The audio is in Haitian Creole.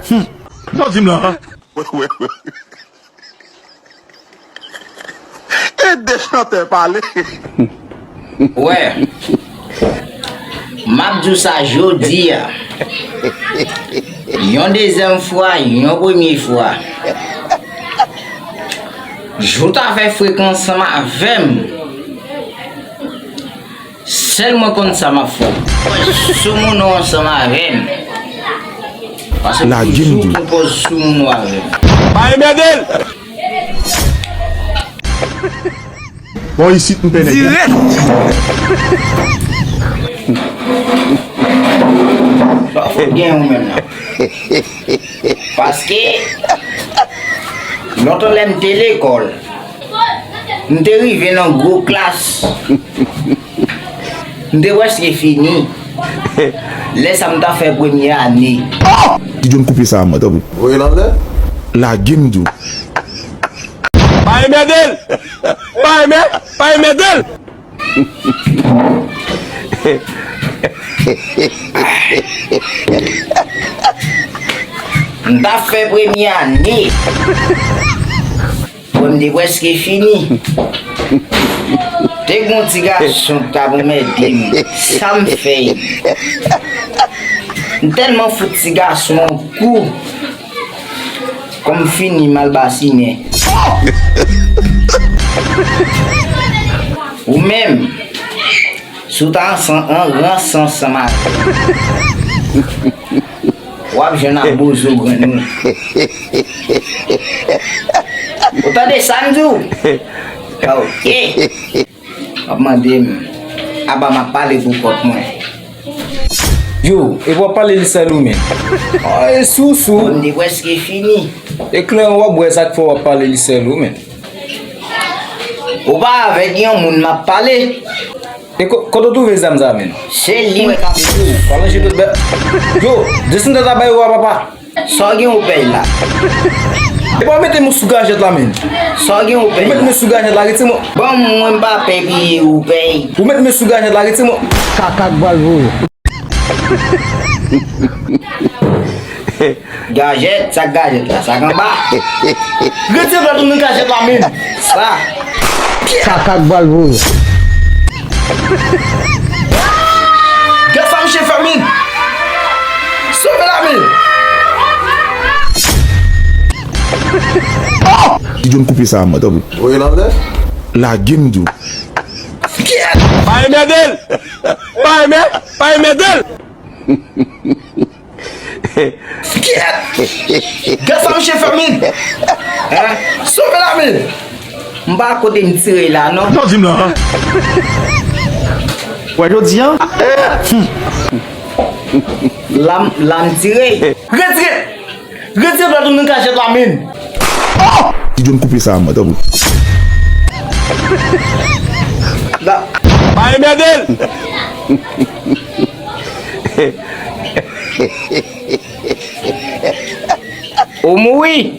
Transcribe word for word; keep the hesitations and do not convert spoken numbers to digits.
Sa w di m la? E de chantè pale. Wè, m ap di w sa jodi a. Yon dezyèm fwa, yon premye fwa. Jou ta fè frekans ansanm avè m. Sèl mwen konn sa m ap fè. Sou moun ou ansanm avè m. Paske lage m toujou di w. Konpoz sou moun ou avè m. Pa enmède l! Bon, isit m pè nèg. Dirèk! Sa fò gen ou menm nan. Paske, lontan lè m te lekòl, m te rive nan gwo klas. M te prèske fini. Lè sa m ta fè premye ane. Ti John koupe sa a mwen, tanpri. Voye l anlè. Lage m di w. Pa enmède l! Pa enmè-, pa enmède l! M ta fè premye ane. Bon, m te prèske fini. Te gen yon ti gason k t ap anmède m. Sa m fè? M tèlman fout ti gason an kou. Kòm fini m al basinen. Ou menm, si w ta ansan-, an, ranse ansanm avè m, w ap jwenn ak bozo grenn ou. Ou tande sa m di w? Ok. W ap mande m, aba m ap pale pou kont mwen. Yo, epi w ap pale li sèl ou menm. Ah, e sou, sou. M te prèske fini. E klè w ap wè sa k fè w ap pale li sèl ou menm. Ou pa avèk yon moun m ap pale. E ko-, kote w twouve zam sa menm? Se li mwen k ap di w. Pa manje tout bèt. Yo, desann tèt la bay ou a papa. Sa w gen ou pèy la? Epa w mete men w sou gajèt la menm. Sa w gen ou pèy la? Ou mete men sou gajèt la, retire men w. Bon, mwen m pa pè piye ou pèy. Ou mete men sou gajèt la, retire men w. Kaka k pral voye. Gajèt, sa k gajèt la, sa k anba. Retire dwèt ou nan gajèt la menm. Sa. Kaka k pral voye. Gad sa misye fè, men. Sove la, men. Ti John koupe sa a mwen, tanpri. Voye l anlè. Lage m di w. Pa enmède l. Pa enmè-, pa enmède l. Gad sa misye fè, men. Hein? Sove la, men. M pa kote m tire la, non. Sa w di m la? Wè, jodi a. La m, la m tire. Retire. Retire dwèt ou nan kachèt la, men. Ti John koupe sa a mwen, tanpri. La. Pa enmède l. Ou mouri.